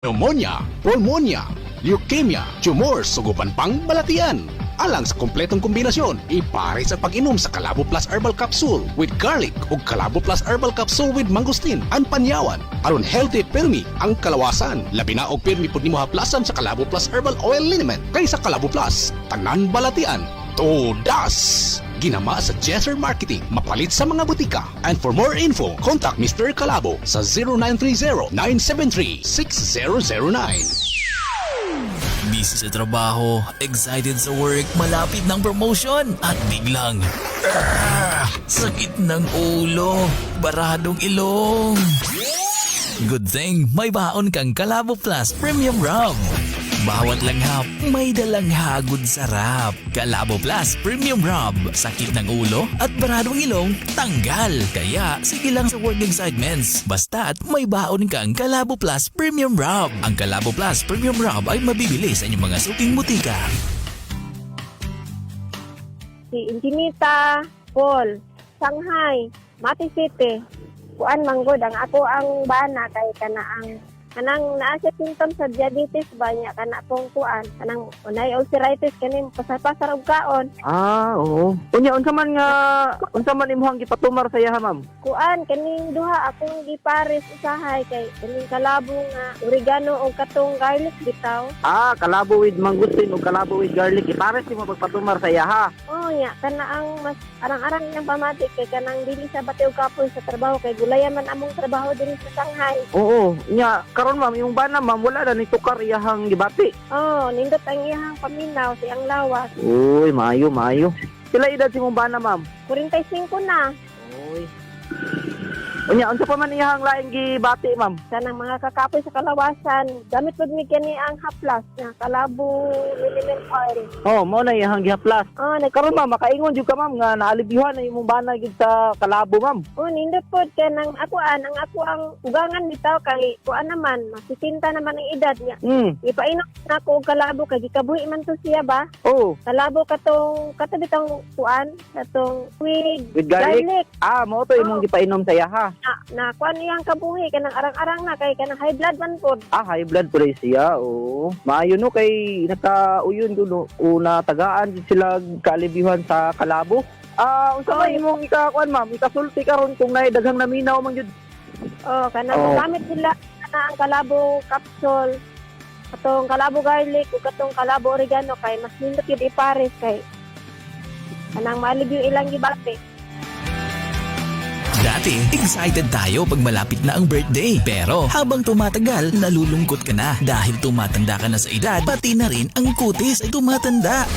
Pneumonia, pulmonia, leukemia, tumors, ug uban pang balatian. Alang sa kompletong kombinasyon, ipares sa pag-inom sa Kalabo Plus Herbal Capsule with garlic ug Kalabo Plus Herbal Capsule with mangosteen ang panyawan aron healthy pirmi ang kalawasan. Labi na og pirmi pud nimo haplasan sa Kalabo Plus Herbal Oil Liniment kaysa Kalabo Plus, tanan balatian. Todas! Ginama sa Jesser Marketing. Mapalit sa mga butika. And for more info, contact Mr. Kalabo sa 0930-973-6009. Busy sa trabaho, excited sa work, malapit ng promotion, at biglang, ah, sakit ng ulo, baradong ilong. Good thing, may baon kang Kalabo Plus Premium Rub. Bawat langhap, may dalang hagod sarap. Kalabo Plus Premium Rub. Sakit ng ulo at baradong ilong, tanggal. Kaya sige lang sa work excitements. Basta't may baon kang Kalabo Plus Premium Rub. Ang Kalabo Plus Premium Rub ay mabibili sa inyong mga suking butika. Si Intinita Paul, Shanghai, Mati City. Kuan manggod ang ako ang bana kay kana ang kanang naa siya symptoms sa diabetes ba niya, kana pong kuan kanang unay ulceritis, kani pasar-pasar og kaon. Ah, oo. Unya, unsa man imong gipatumar sa iya, ma'am? Kuan, kaning duha akong gipares usahay kay kaning kalabo nga oregano og katong garlic bitaw. Ah, kalabo with mangosteen ug kalabo with garlic. Ipares nimo pagpatumar sa iya, ha? Oh, nya kana ang mas arang-arang niyang pamati kay kanang dili sa bati og kapoy sa trabaho kay gulayan man among trabaho dinhi sa Shanghai. Oo. Nya, karon ma'am, imong bana, ma'am, wala na ni tukar iyahang gibati? Oh, nindot ang iyang paminaw sa iyang lawas. Uy, maayo, maayo. Pila edad si imong bana, ma'am? 45 na. Uy. Unya, unsa pa man iyahang laing gibati, ma'am? Kanang mga kakapoy sa kalawasan, gamit pud mi kani ang haplas nga kalabo liniment oil. Oh, mao na iyahang gihaplas. Oh, nag Karon ma'am, makaingon jud ka, ma'am, nga naalibyuhan na imong bana gyud sa kalabo, ma'am. Oh, nindot pod kay nang akuan ang ako ang ugangan bitaw kay kuan naman, masisinta naman ang edad niya. Ipainom na ako og kalabo kay gikabuhi man to siya ba? Oh, Kalabo katong kato bitong kuan, katong with, with garlic. Garlic. Ah, mao to imong gipainom sa iya, ha? Na, na kuan iyang kabuhi kanang arang-arang na kay kanang high blood man pod. Ah, high blood po rin siya. Oo. Maayo no kay nakauyon ko no, una tagaan jud sila kaalibyuhan sa kalabo. Ah, unsa Oy. man imong ikakuan, ma'am? Ikasulti karon kung naay daghang naminaw man jud. Oh, kanang gamit sila kana ang kalabo capsule, katong kalabo garlic ug katong kalabo oregano kay mas nindot gyud ipares kay kanang maalibyo ilang gibati. Dati, excited tayo pag malapit na ang birthday. Pero habang tumatagal, nalulungkot ka na dahil tumatanda ka na sa edad, pati na rin ang kutis ay tumatanda.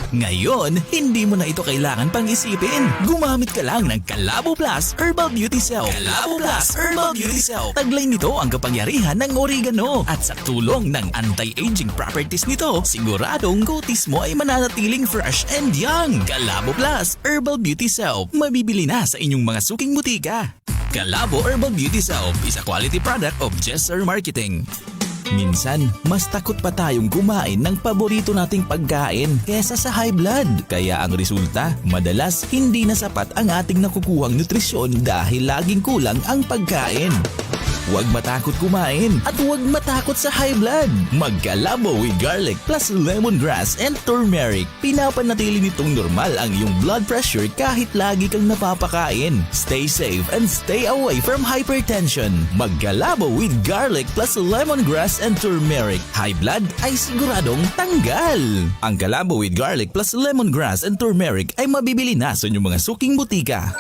Ngayon, hindi mo na ito kailangan pang isipin. Gumamit ka lang ng Kalabo Plus Herbal Beauty Soap. Kalabo Plus Herbal Beauty Soap. Taglay nito ang kapangyarihan ng oregano at sa tulong ng anti-aging properties nito, siguradong kutis mo ay mananatiling fresh and young. Kalabo Plus Herbal Beauty Soap. Mabibili na sa inyong mga suking butika. Kalabo Herbal Beauty Soap is a quality product of Jesser Marketing. Minsan, mas takot pa tayong kumain ng paborito nating pagkain kesa sa high blood. Kaya ang resulta, madalas hindi na sapat ang ating nakukuhang nutrisyon dahil laging kulang ang pagkain. Huwag matakot kumain at huwag matakot sa high blood. Magkalabo with garlic plus lemongrass and turmeric. Pinapanatili nitong normal ang iyong blood pressure kahit lagi kang napapakain. Stay safe and stay away from hypertension. Magkalabo with garlic plus lemongrass and turmeric. High blood ay siguradong tanggal. Ang Kalabo with garlic plus lemongrass and turmeric ay mabibili na sa inyong mga suking butika.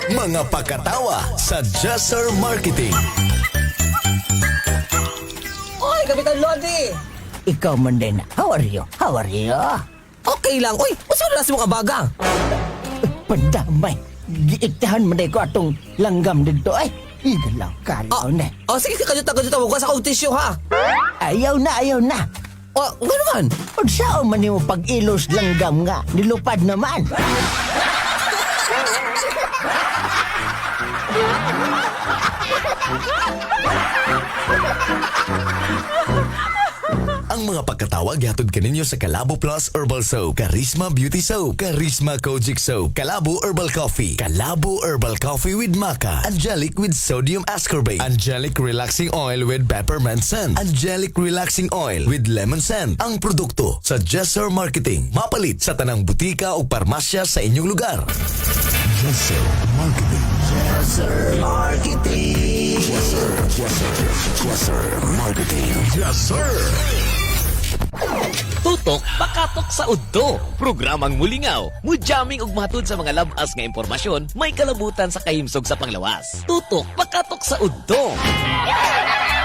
Mga pakatawa sa Jesser Marketing. Oy, Kapitan Lodi! Ikaw man din. How are you? How are you? Okay lang. Uy, unsa na sa mga baga? Pandamay. Giiktahan man ko atong langgam dito ay. Igalaw kalaw na. Oh, sige, kajuta, kajuta. Huwag ka sa akong tissue, ha? Ayaw na, ayaw na. Oh, nga naman. Unsaon man nimo pag-ilos langgam nga nilupad naman? Ang Ang mga pagkatawag gihatod kaninyo sa Kalabo Plus Herbal Soap, Charisma Beauty Soap, Charisma Kojic Soap, Kalabo Herbal Coffee, Kalabo Herbal Coffee with Maca, Angelic with Sodium Ascorbate, Angelic Relaxing Oil with Peppermint Scent, Angelic Relaxing Oil with Lemon Scent. Ang produkto sa Jesser Marketing. Mapalit sa tanang butika o parmasya sa inyong lugar. Jesser Marketing. Jesser Marketing. Jesser, Jesser, Jesser Marketing. Jesser. Tutok pakatok sa udto. Programang mulingaw, mujamming ug matud sa mga labas nga impormasyon may kalabutan sa kahimsog sa panglawas. Tutok pakatok sa udto.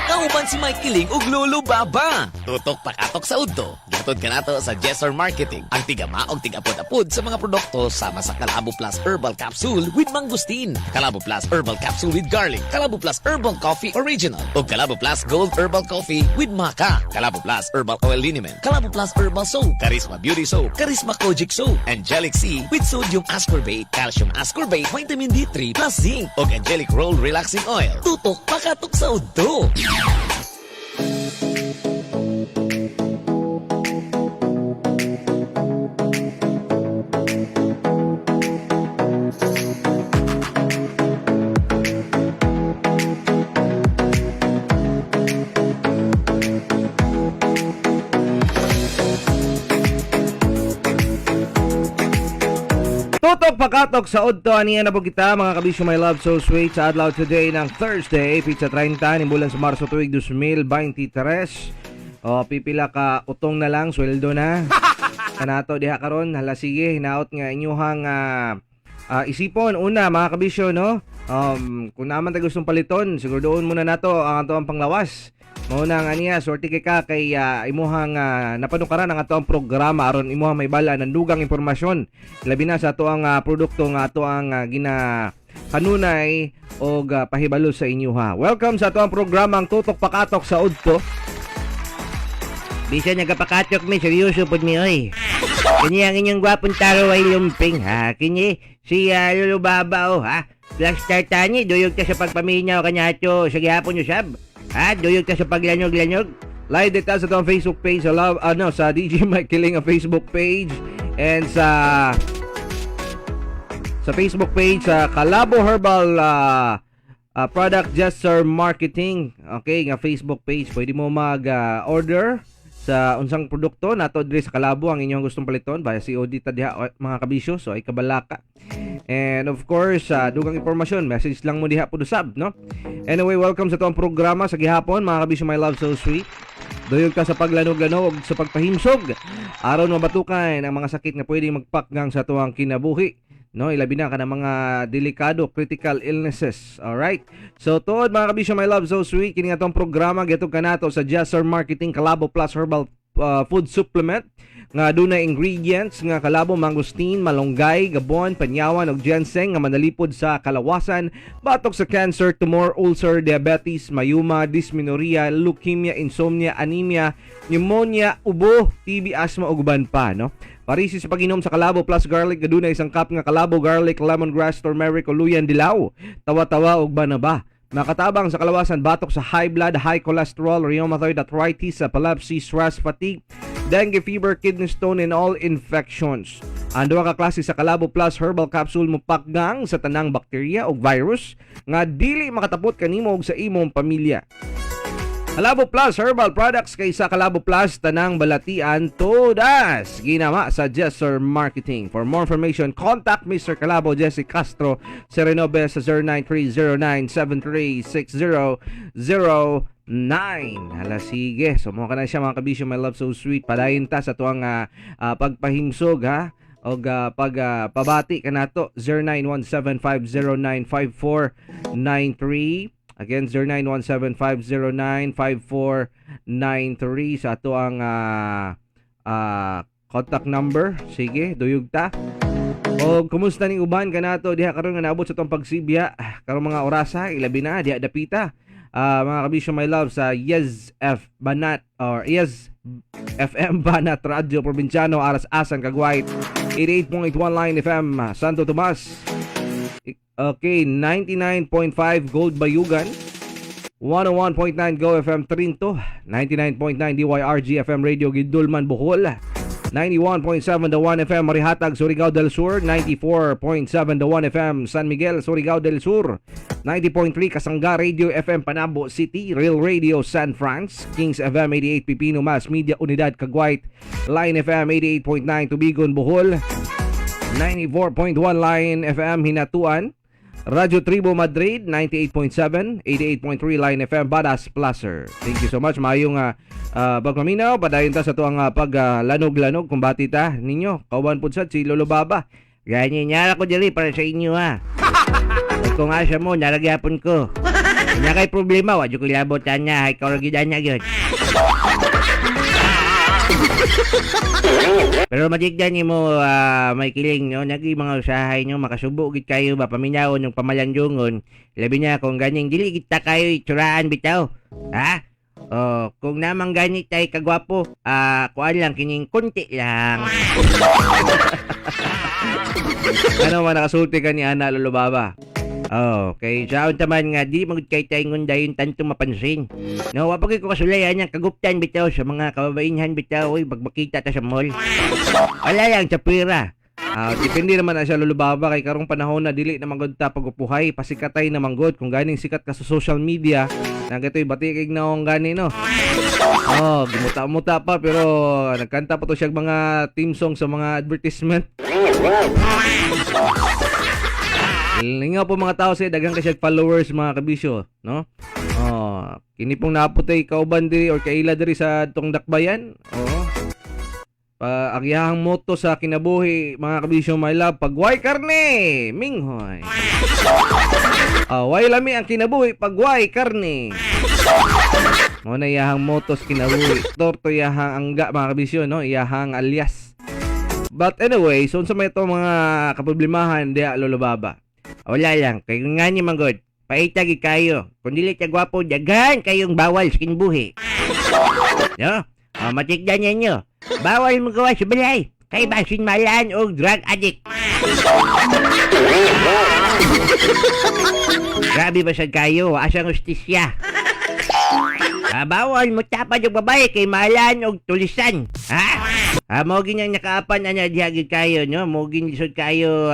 Kauban si Mike Kiling ug Lolo Baba. Tutok pakatok sa udto. Gihatod kanato sa Jesser Marketing. Ang tigama og tigapod-apod sa mga produkto sama sa Kalabo Plus Herbal Capsule with Mangosteen, Kalabo Plus Herbal Capsule with Garlic, Kalabo Plus Herbal Coffee Original, ug Kalabo Plus Gold Herbal Coffee with Maca, Kalabo Plus Herbal Oil Liniment, Kalabo Plus Herbal Soap, Charisma Beauty Soap, Charisma Kojic Soap, Angelic C with Sodium Ascorbate, Calcium Ascorbate, Vitamin D3 plus Zinc, ug Angelic Roll Relaxing Oil. Tutok pakatok sa udto. Tutok pakatok sa udto, aniya na po kita, mga kabisyo, my love so sweet, sa adlaw today ng Thursday, petsa 30 ni bulan sa Marso, tuig 2023. O pipila ka utong na lang, sweldo na. Kanato diha karon, hala sige, hinaot nga inyuhang isipon una, mga kabisyo, no? Kung naman tayo gustong paliton, siguro doon muna nato ang ato ang panglawas. Mao na ang aniya, sorte kay ka kay imuhang napanukaran ang ato ang programa aron imuhang may bala ng dugang impormasyon labi na sa ato ang produkto nga ato ang gina kanunay og pahibalo sa inyo ha. Welcome sa ato ang programa, ang Tutok Pakatok sa Udto. Bisan nagapakatok mi, seryoso pod mi oy. Kini ang inyong gwapong taro ay lumping ha. Kini si Lolo Baba oh ha. Plus tani duyog ta sa pagpaminaw kanato sa gihapon usab. Ha, duyog ta sa paglanog-lanog. Live dito sa atong Facebook page sa love ano sa DJ Mike Kiling ang Facebook page and sa Facebook page sa Kalabo Herbal Product Gesture Marketing. Okay, nga Facebook page, pwede mo mag order sa unsang produkto nato diri sa Kalabo ang inyong gustong paliton via COD ta diha mga kabisyo, so ay kabalaka. And of course, dugang impormasyon, message lang mo diha pud usab, no? Anyway, welcome sa atong programa sa gihapon, mga kabisyo, my love so sweet. Duyog ka sa paglanog-lanog ug sa pagpahimsog aron mabatukan ang mga sakit nga pwedeng magpakgang sa tuwang kinabuhi, no? Ilabi na kanang mga delikado, critical illnesses. All right, so tuod, mga kabisyo, my love so sweet, kini nga atong programa gihatod kanato sa Jasser Marketing Kalabo Plus Herbal Food Supplement nga dunay ingredients nga kalabo, mangosteen, malunggay, gabon, panyawan ug ginseng nga manalipod sa kalawasan batok sa cancer, tumor, ulcer, diabetes, myoma, dysmenorrhea, leukemia, insomnia, anemia, pneumonia, ubo, TB, asthma ug uban pa, no? Parisi sa pag-inom sa Kalabo Plus Garlic, adunay isang cup nga kalabo, garlic, lemongrass, turmeric, o luyan dilaw, tawa-tawa ug banaba. Makatabang sa kalawasan batok sa high blood, high cholesterol, rheumatoid arthritis, epilepsy, stress, fatigue, dengue fever, kidney stone, and all infections. Ang duha ka klase sa Kalabo Plus Herbal Capsule mupakgang sa tanang bakterya o virus nga dili makatapot kanimo ug sa imong pamilya. Kalabo Plus Herbal Products, kay sa Kalabo Plus tanang balatian todas. Ginama sa Jesser Marketing. For more information, contact Mr. Kalabo Jesse Castro Serenobe sa 0930-973-6009. Hala sige. So mo ka na siya, mga kabisyo, my love so sweet. Padayon ta sa tuang pagpahimsog ha og pag pabati kanato 0917-509-5493. Again, 0917-509-5493 sa ato ang contact number. Sige, duyog ta. O kumusta ning uban kanato diha karon nga naabot sa atong pagsibya karong mga orasa, ilabi na diha dapita. Mga kabisyo, my love, sa Yes F Banat or Yes FM Banat Radyo Probinsyano Aras Asan Cagwait, 88.1 Line FM Santo Tomas. Okay, 99.5 Gold Bayugan, 101.9 Go FM Trinto, 99.9 DYRG FM Radio Guindulman, Bohol, 91.7 The 1 FM Marihatag, Surigao del Sur, 94.7 The 1 FM San Miguel, Surigao del Sur, 90.3 Kasangga Radio FM Panabo City, Real Radio San Franz, Kings FM 88 Pipino Mass Media Unidad Cagwait, Line FM 88.9 Tubigon, Bohol, 94.1 Line FM Hinatuan, Radyo Tribo Madrid 98.7, 88.3 Line FM Badas Placer. Thank you so much. Maayong pagpaminaw, padayon ta sa tuang paglanog-lanog kung bati ta ninyo. Kauban pud sad si Lolo Baba. Gani nyara ko diri para sa inyo ha. Ay, kung asa mo, naragyapon ko. Kung kay problema, wa jud ko labot niya, ikaw ra gyud anya gyud. Pero matigdan nimo may kiling no, nagi mga usahay nyo makasubo gid kayo ba paminawon yung pamalandungon. Labi na kung ganing dili gid ta kayo itsuraan bitaw. Ha? Oh, kung namang gani tay kagwapo, kuan lang kining konti lang. Ano man nakasulti ka ni Ana, Lolo Baba? Oh, kay saon taman nga di magud kay tayo dayon tanto mapansin. No, wa pa gyud ko kasulay anyang kaguptan bitaw sa mga kababainhan bitaw, oy pag makita ta sa mall. Wala lang sa pera. Depende naman na siya, Lolo Baba, kay karong panahon na dili na manggod ta pagupuhay, pasikatay na manggod kung ganing sikat ka sa social media, nagatoy bati kay naong gani no. Oh, gimuta-muta pa pero nagkanta pa to siya mga theme song sa mga advertisement. Lingaw po mga tao siya, daghang kay siya followers mga kabisyo, no? Oh, kini pong naputay kauban diri or kaila diri sa tong dakbayan. Oh. Pa ang iyahang motto sa kinabuhi mga kabisyo my love, pag way karne, minghoy. Way lami ang kinabuhi pag way karne. Mo na iyahang motto sa kinabuhi. Torto iyahang angga mga kabisyo, no? Iyahang alias. But anyway, so unsa may ito mga kaproblemahan diya, Lolo Baba? Wala lang kay nga ni manggod. Paita gid kayo. Kung dili ta gwapo, daghan kayong bawal sa kinabuhi. No? Oh, matigdan ninyo. Bawal mo gawa sa balay. Kay basin malaan og drug addict. Grabe ba sad kayo? Asang hustisya? Bawal mo tapad og babae kay malaan og tulisan. Ha? Mo ginyang nakaapan ana diha gid kayo, no? Mo lisod kayo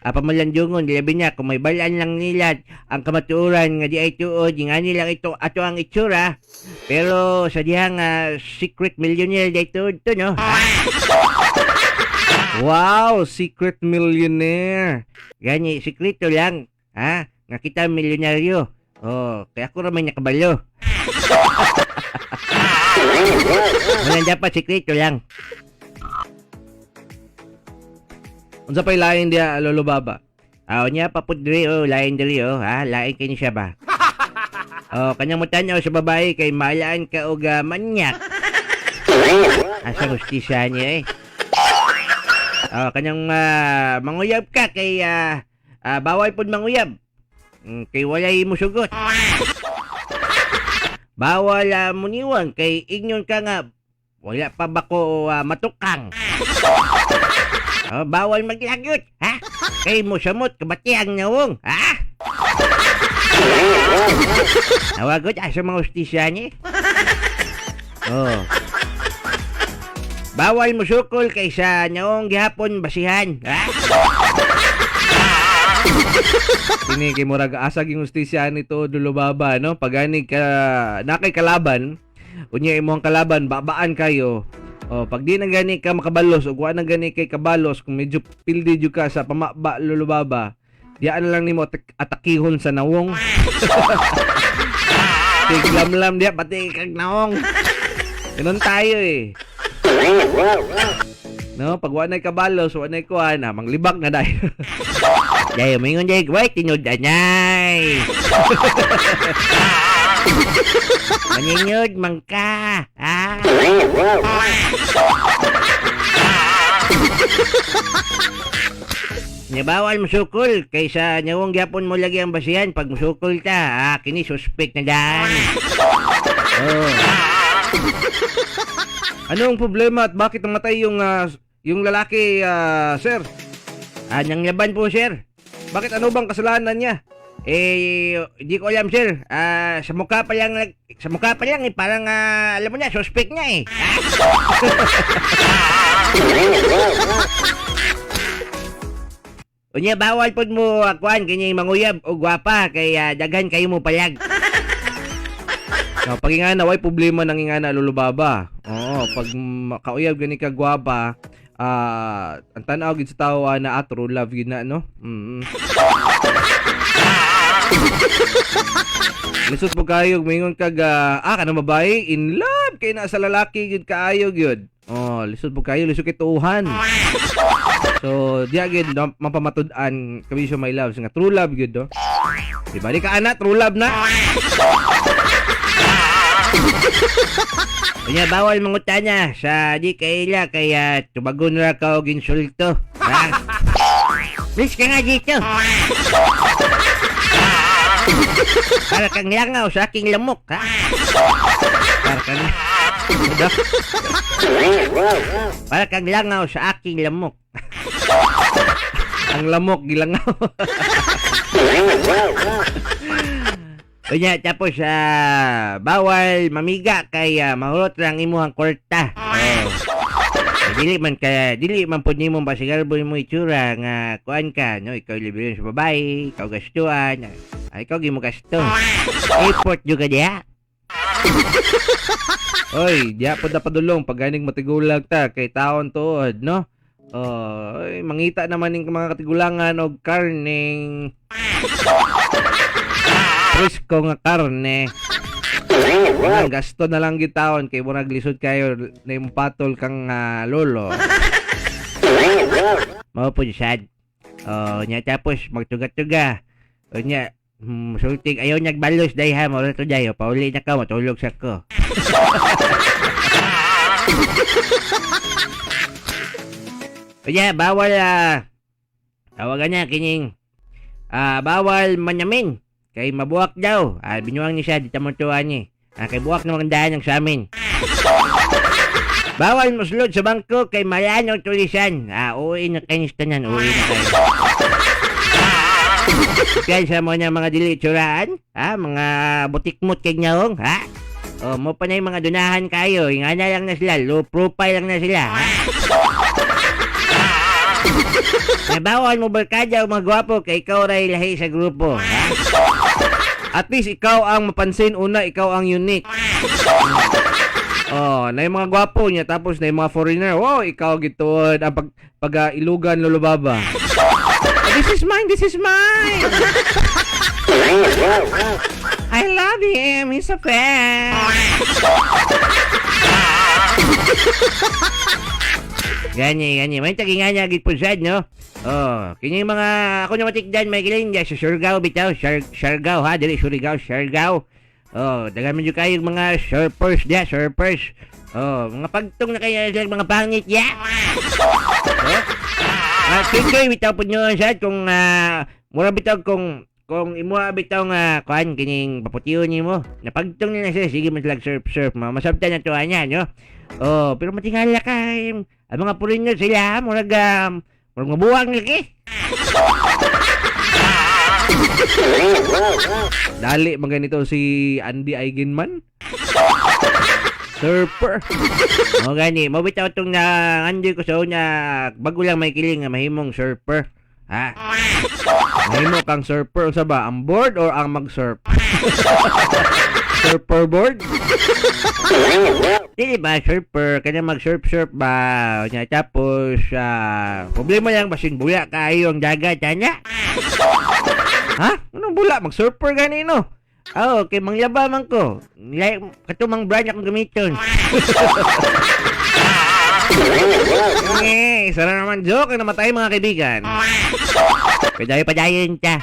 pamalandungon, labi na kung may balaan lang nila ang kamatuoran nga di ay tuod, nga nila ito ato ang itsura. Pero sa diha nga secret millionaire di tuod to, no? Wow, secret millionaire. Gani sekreto lang, ha? Nga kita milyonaryo. Oh, kaya ako ra may nakabalo. Wala dapat sekreto lang. Unsa pay lain diha, Lolo Baba? Aw niya papud diri oh, lain diri oh, ha? Lain kini siya ba? Oh, kanyang mutanaw sa babae kay malaan ka og manyak. Asa hustisya niya eh. Oh, kanyang manguyab ka kay bawal pud manguyab. Kay walay musugot. Bawal muniwang kay ingnon ka nga wala pa ba ko matukang. Oh, bawal maglagot, ha? Kay mo samot kabatiang nawong, ha? Nawagot asa mga hustisya niya. Oh. Bawal musukol kaysa naong gihapon basihan, ha? Kini kay murag asa ging hustisya nito, Lolo Baba, no? Pag ka nakay kalaban, unya imong kalaban babaan kayo. Oh, pag di na gani ka makabalos ug wa na gani kay kabalos, kung medyo pildi jud ka sa pamaba, Lolo Baba, diyan lang nimo atakihon sa nawong. Tiglamlam diya pati kag nawong. Ganun tayo eh. No, pag wa na kabalos, wa na kuan, manglibak na dahil. Dayo mingon day, way tinud anay. Maninyod mangka. Ah. Nya bawal musukol kaysa nyawong gyapon mo lagi ang basihan pag musukol ta, kini suspect na dan. Oh. Anong problema at bakit namatay yung lalaki, sir? Nang laban po, sir. Bakit ano bang kasalanan niya? Eh, hindi ko alam, sir. Ah, sa mukha pa lang eh, parang alam mo na, suspect nga eh. Unya, bawal pod mo kuan kini manguyab og gwapa kay daghan kayo mo palag. No, pag ingana, way problema nang ingana, Lolo Baba. Oo, pag makauyab gani ka gwapa, ang tan-aw gid sa tawo na true love gid na, no? Lisod po kayo, mingon kag kanang babae in love kay na sa lalaki gid kaayo gyud. Oh, lisod po kayo, lisod kay tuuhan. So, diya gid no, mapamatud-an kami siya, my loves, nga true love gyud, do. Di ba di ka ana true love na? Unya, bawal mangutana sa di kaila kaya tubagon ra ka og insulto. Ha? Please ka nga dito. Para kang langaw sa aking lamok, ha? Para kang Para kang langaw sa aking lamok. Ang lamok gilangaw. Unya, tapos bawal mamiga kay mahurot lang imuhang kwarta. Oh. Eh, dili man pud nimo pasigarbo mo itsura nga kuan ka, no, ikaw libre sa babae, ikaw gastuan, ay, ikaw gimo gasto. Effort jud ka diha. Oy, diya po padulong pag ganing matigulag ta kay taon tuod, no? Oh, oy, mangita naman ning mga katigulangan og karneng presko nga karne. Ang gasto na lang gitawon kay murag lisod kayo na imong patol kang lolo. Mao pud sad. Oh, nya tapos magtuga-tuga. O nya, sultig ayaw nagbalos day ha, mao to day, pauli na ka, matulog sa ko. Kaya bawal tawagan niya kining bawal manyamin kay mabuwak daw. Ah, binuwang niya siya dito mo tuwa niya. Ah, kay buwak na magandaan ang sa amin. Bawal muslod sa bangko kay malaan ang tulisan. Ah, uwi na kayo sa tanan, uwi na kayo. Kaya sa mga mga dili tsuraan, ha, mga butikmot kay nyaong, ha? O, mo pa na yung mga dunahan kayo. Ingana lang na sila, low profile lang na sila, ha? Na bawal mo barkada o mga gwapo kay ikaw ray lahi sa grupo, ha? At least ikaw ang mapansin una, ikaw ang unique. Oh, na yung mga gwapo niya tapos na yung mga foreigner. Wow, ikaw gituod ang pag ilugan, Lolo Baba. Oh, this is mine, this is mine. I love him. He's a fan. Gani, gani. May taginga niya gid po sad, no? Oh, kini mga ako na matikdan may giling sa Surigao bitaw, Siargao ha, dili Surigao, Siargao. Oh, daghan man jud kayo mga surfers dia, surfers. Oh, mga pagtong na kayo sila mga pangit ya. Oh. Kikay bitaw pud nyo sad kung mura bitaw kung imuha bitaw nga kuan kining paputiyon nimo. Napagtong nila sila sige man sila surf surf, masabtan na tuwa niya, no? Oh, pero matingala ka ang mga purino sila, murag murag mabuwang lagi. Dali man ganito si Andy Eigenman. Surfer. O gani, mo bitaw tong na andoy ko sa una, bago lang may kiling nga mahimong surfer. Ha? Mahimo kang surfer unsa ba? Ang board or ang mag-surf? Surfer board? Dili ba surfer kana mag-surf surf ba? Nya tapos problema lang basin bula kaayo ang dagat ana. Ha? Anong bula? Mag-surfer gani no? Oh, kay manglaba man ko. Like katumang brand akong gamiton. Eh, isa na naman joke ang namatay, mga kaibigan. Padayon padayon ta.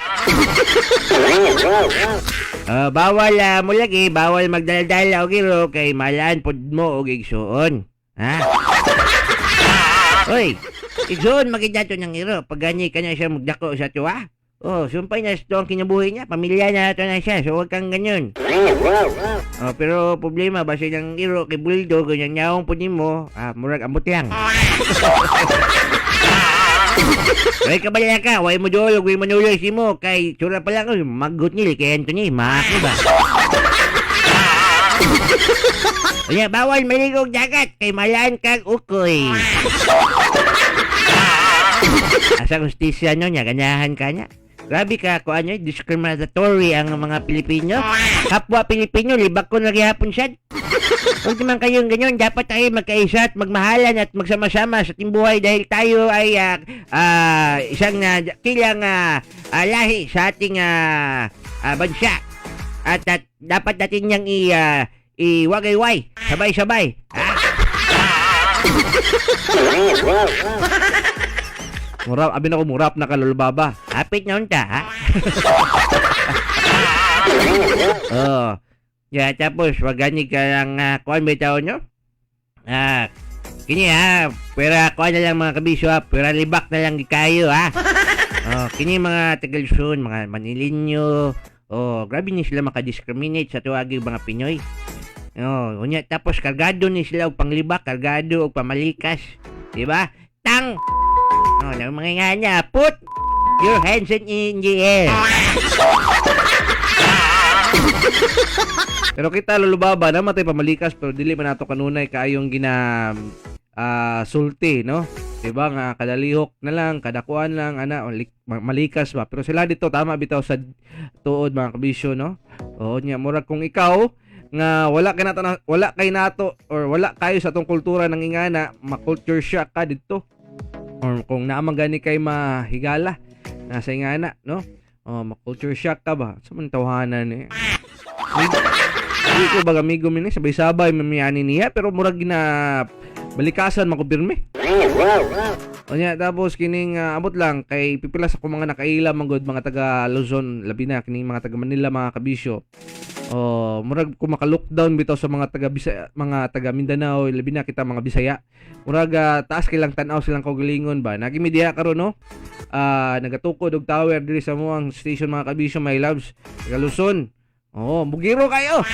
Bawal mo lagi, bawal magdaldal og iro kay malaan pud mo og igsuon. Ha? Oy, igsuon magid nato ng iro pag gani ka na siya magdako sa tuwa. Oh, sumpay na ito ang kinabuhi niya, pamilya na ito na siya, so huwag kang ganyan. Oh, pero problema basta ng iro kay bulldog, ganyan nyaong po nimo, murag ambot lang. Ay kabala ka, way mo dulog, way mo nuloy si mo kay tsura pa lang, uy, maggot ni kay Anthony, maako ba? Kaya bawal maligog dagat kay malaan kag ukoy. Asa hustisya nyo niya, ganahan ka niya. Grabe ka ko ano, discriminatory ang mga Pilipino. Kapwa Pilipino, libak ko na gihapon siya. Huwag naman kayong ganyan. Dapat tayo magkaisa at magmahalan at magsama-sama sa ating buhay dahil tayo ay isang kilang lahi sa ating bansa. At dapat natin niyang iwagayway, sabay-sabay. Ha? Murap, abi na ko murap na kalulubaba. Hapit na unta, ha? Oo. Yeah, tapos, wag gani ka lang, kuan ba tao nyo? Ah, kini ha, pera kuan na lang mga kabisyo ha, pera libak na lang kayo ha. Oh, kini mga Tagalsun, mga Manilinyo, oh, grabe ni sila makadiscriminate sa tuwagi mga Pinoy. Oh, unya tapos kargado ni sila og panglibak, kargado og pamalikas, di ba? Tang. Oh, nang mga nga niya, put your hands in the air. Pero kita lulubaba na matay pamalikas pero dili man nato kanunay kaayong gina sulti no. Diba nga kadalihok na lang, kadakuan lang ana malikas ba. Pero sila dito tama bitaw sa tuod mga kabisyo no. Oo nya murag kung ikaw nga wala kay nato wala kay nato or wala kayo sa atong kultura ng ingana, ma-culture shock ka didto. Or kung naa man gani kay mahigala nasa ingana no. Oh, ma-culture shock ka ba? Sa man tawhanan eh. Hindi ko baga amigo mi ni sabay-sabay mamiyani niya pero murag gina balikasan makupirme. Unya tapos kining abot lang kay pipila sa akong mga nakaila man gud mga taga Luzon labi na kining mga taga Manila mga kabisyo. Oh, murag kung maka-lockdown bitaw sa mga taga Bisaya, mga taga Mindanao labi na kita mga Bisaya. Murag taas kay lang tan-aw silang kaugalingon ba. Nagi mi diha karon no. Nagatukod og tower diri sa muang station mga kabisyo my loves. Taga Luzon. Oh, bugiro kayo.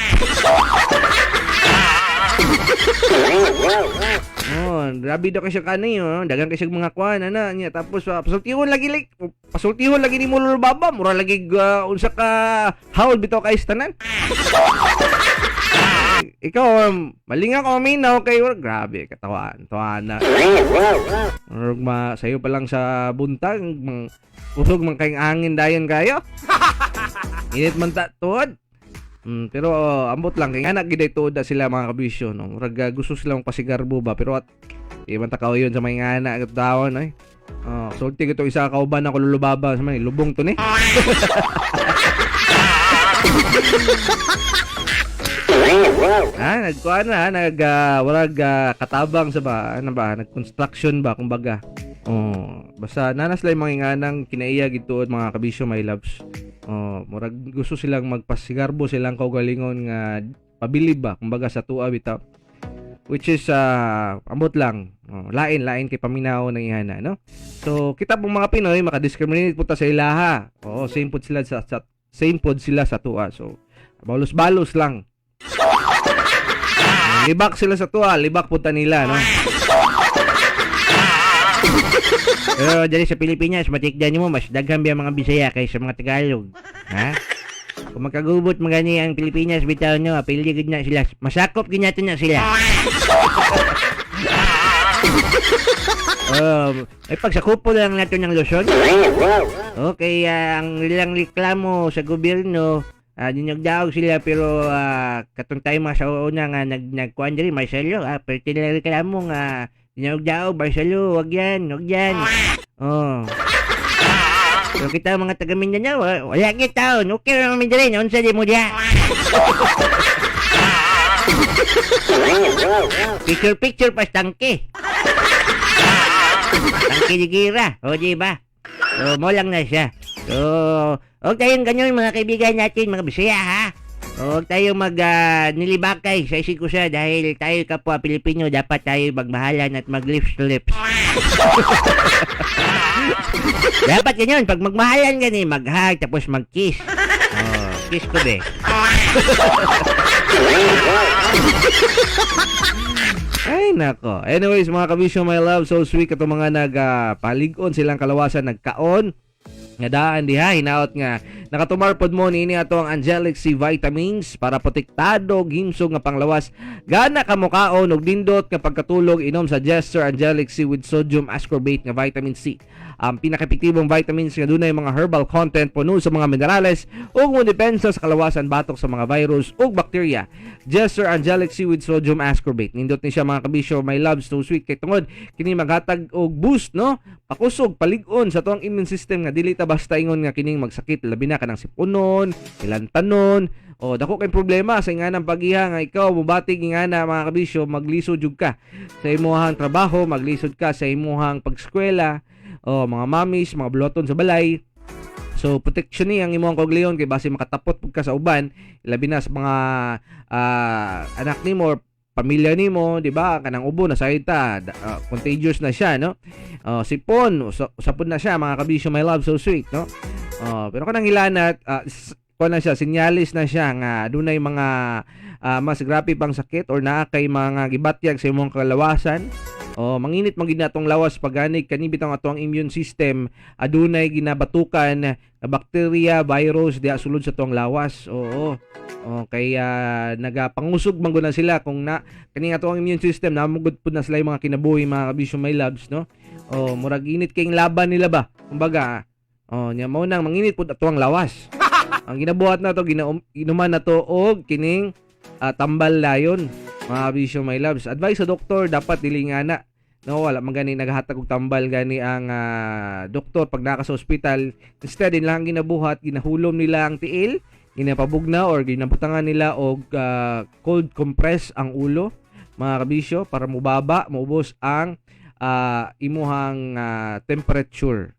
Oh, grabe daw kay siya kanay, oh. Dagan kay siya mga kuan ana niya tapos pasultihon lagi like pasultihon lagi ni mo baba, mura lagi unsa ka haul bitaw kay tanan. Ikaw malinga ka maminaw kay grabe katawaan, tawana. Murag ma sayo pa lang sa buntag, mang usog man kayong angin dayon kayo. Init man ta tuod. Pero ambot lang kay anak gid tuod na sila mga kabisyo no. Murag gusto silang pasigarbo ba pero at di man ta yun sa mga anak at tawon ay. Oh, sulti ko isa kauban ako lulubaba sa man lubong to ni. Ah, nagkuan na, nag warag katabang sa ba, ano ba, nag-construction ba kumbaga. Oh, basta nanas lang mga inganang kinaiya gituod mga kabisyo my loves. Oh, murag gusto silang magpasigarbo silang kaugalingon nga pabilib ba kumbaga sa tuwa bitaw. Which is ambot lang. Oh, lain lain kay paminaw ng ihana no. So kita pong mga Pinoy makadiscriminate po ta sa ilaha. Oo, same pod sila sa same pod sila sa tuwa. So balos-balos lang. Libak sila sa tuwa, libak po ta nila no. Pero dali sa Pilipinas, matikdan mo mas daghan biya mga Bisaya kaysa mga Tagalog. Ha? Kung magkagubot magani ang Pilipinas bitaw nyo, apili gid na sila. Masakop gid nato na sila. Ay pagsakupo lang nato ng Luzon. Okay, ang ilang reklamo sa gobyerno, dinugdaog sila pero katong tayo mga sa una nga nagkuan diri Marcelo, pero tinang reklamo nga dinugdaog Marcelo, wag yan, wag yan. Oh. Pero kita mga taga Mindanao, wala gyud taon. Okay ra man diri, unsa di mo diha? Picture picture pas tangke. Tangke di gira, o di ba? So, mo lang na siya. So, huwag tayong ganyan mga kaibigan natin, mga Bisaya ha. Huwag tayong mag nilibakay sa isip ko siya dahil tayo kapwa Pilipino dapat tayo magmahalan at mag lips to lips. Dapat ganyan, pag magmahalan gani, mag-hug tapos mag-kiss. Oh, kiss ko be. Ay nako. Anyways, mga kabisyo, my love, so sweet kato mga nagpalig-on silang kalawasan, nagkaon nga daan diha, hinaot nga nakatumar pod mo niini ato ang Angelic C vitamins para protektado himsog nga panglawas. Gana ka mokaon og nindot nga pagkatulog, inom sa Jester Angelic C with sodium ascorbate nga vitamin C, ang pinaka-epektibong vitamins nga dunay mga herbal content, puno sa mga minerales ug mo depensa sa kalawasan batok sa mga virus ug bakterya. Jester Angelic C with sodium ascorbate, nindot ni siya, mga kabisyo, my love, so sweet, kay tungod kini maghatag og boost, no, pakusog, palig-on sa tuang immune system nga dili ta basta ingon nga kining magsakit, labi na kanang sipunon, hilantanon o dako kay problema sa inganang pagiha nga ikaw mobatig ingana, mga kabisyo, maglisod jud ka sa imuhang trabaho, maglisod ka sa imuhang pagskwela o mga mamis, mga buloton sa balay. So protection ni ang imong kaugalingon kay base makatapot pud ka sa uban, labi na sa mga anak nimo or pamilya nimo, di ba? Kanang ubo na sayod ta, contagious na siya, no? Sipon, usapon na siya, mga kabisyo, my love, so sweet, no? Pero kanang hilanat, kuan na siya, sinyalis na siya nga dunay mga mas grabe pang sakit or naa kay mga gibatyag sa imong kalawasan. Oh, manginit man gid na atong lawas pag gani kani bitong ato ang immune system adunay ginabatukan nga bakterya, virus diha sulod sa tuang lawas. Oo. Oh, kaya nagapangusog man gud na sila kung na kani nga ang immune system namugod pud na sila yung mga kinabuhi, mga kabisyo, my loves, no? Oh, murag init kayong laban nila ba? Kumbaga, oh, nya mao nang manginit pud ato ang lawas. Ang ginabuhat na to, inuman na to og kining tambal layon, mga kabisyo, my loves. Advice sa doktor, dapat dili nga na, no, wala man gani naghatag og tambal gani ang doktor pag naka sa ospital. Instead, din lang ginabuhat, ginahulom nila ang tiil, ginapabugna or ginabutangan nila og cold compress ang ulo, mga kabisyo, para mubaba, maubos ang imuhang temperature.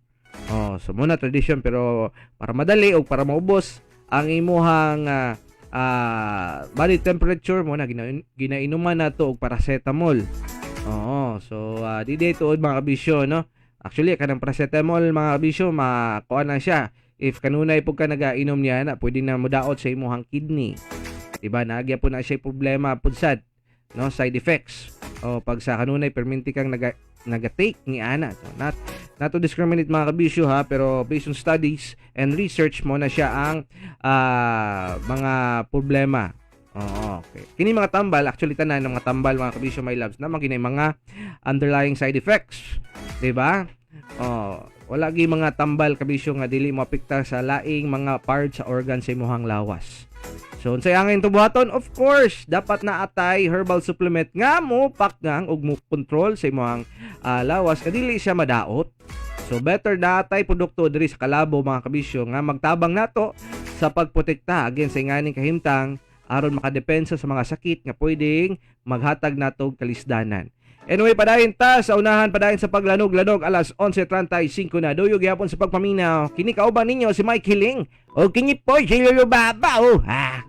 Oh, so muna tradition, pero para madali o para maubos ang imuhang body temperature mo na ginainuman na to og paracetamol. Oo, so di day tuod, mga kabisyo, no? Actually, kanang paracetamol, mga kabisyo, makuha na siya. If kanunay po ka nagainom niya na, pwede na modaot sa imuhang kidney. Diba? Naagya po na siya problema pud sad, no? Side effects. O pag sa kanunay perminti kang naga-take ni ana. So, not to discriminate, mga kabisyo, ha, pero based on studies and research mo na siya ang mga problema. Oo, okay. Kini mga tambal, actually tanan ng mga tambal, mga kabisyo, my loves, naman kini mga underlying side effects, 'di ba? Oh, wala gi mga tambal, kabisyo, nga dili moapektar sa laing mga parts sa organ sa imuhang lawas. So unsay angay buhaton? Of course, dapat na atay herbal supplement nga mo pakgang ug mo control sa imuhang lawas nga dili siya madaot. So better na atay produkto diri sa Kalabo, mga kabisyo, nga magtabang nato sa pagprotekta against sa inganing kahimtang aron makadepensa sa mga sakit nga pwedeng maghatag nato og kalisdanan. Anyway, padayon ta sa unahan, padayon sa paglanog-lanog, alas 11:35 na. Duyog gyapon sa pagpaminaw. Kini kauban ninyo si Mike Hiling. O kini po si Lolo Baba. Oh, ha.